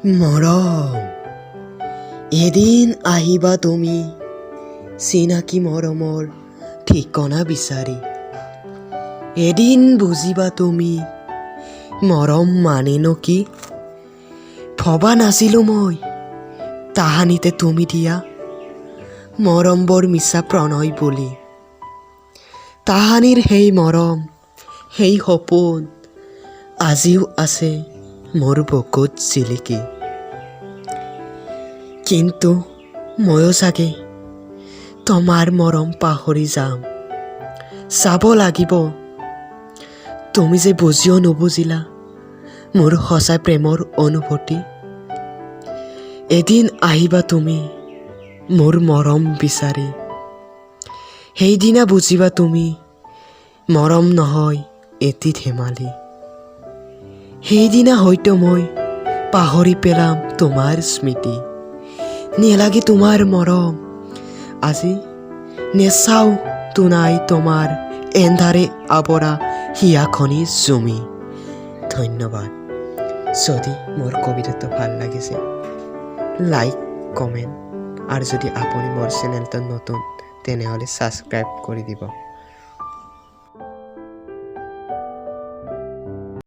মৰম। এদিন আহিবা তুমি চিনাকি মৰমৰ ঠিকনা বিচাৰি। এদিন বুজিবা তুমি মৰম মানেনো কি। ভবা নাছিলোঁ মই তাহানিতে তুমি দিয়া মৰমবোৰ মিছা প্ৰণয় বুলি। তাহানিৰ সেই মৰম, সেই সপোন আজিও আছে মোৰ বুকুত জিলিকি। কিন্তু ময়ো চাগে তোমাৰ মৰম পাহৰি যাম। চাব লাগিব, তুমি যে বুজিও নুবুজিলা মোৰ সঁচা প্ৰেমৰ অনুভূতি। এদিন আহিবা তুমি মোৰ মৰম বিচাৰি। সেইদিনা বুজিবা তুমি মৰম নহয় এটি ধেমালি। সেইদিনা হয়তো মই পাহৰি পেলাম তোমাৰ স্মৃতি। নেলাগে তোমাৰ মৰম আজি, নেচাওঁ দুনাই তোমাৰ এন্ধাৰে আৱৰা হিয়াখনি চুমি। ধন্যবাদ। যদি মোৰ কবিতাটো ভাল লাগিছে, লাইক, কমেণ্ট আৰু যদি আপুনি মোৰ চেনেলটো নতুন, তেনেহ'লে ছাবস্ক্ৰাইব কৰি দিব।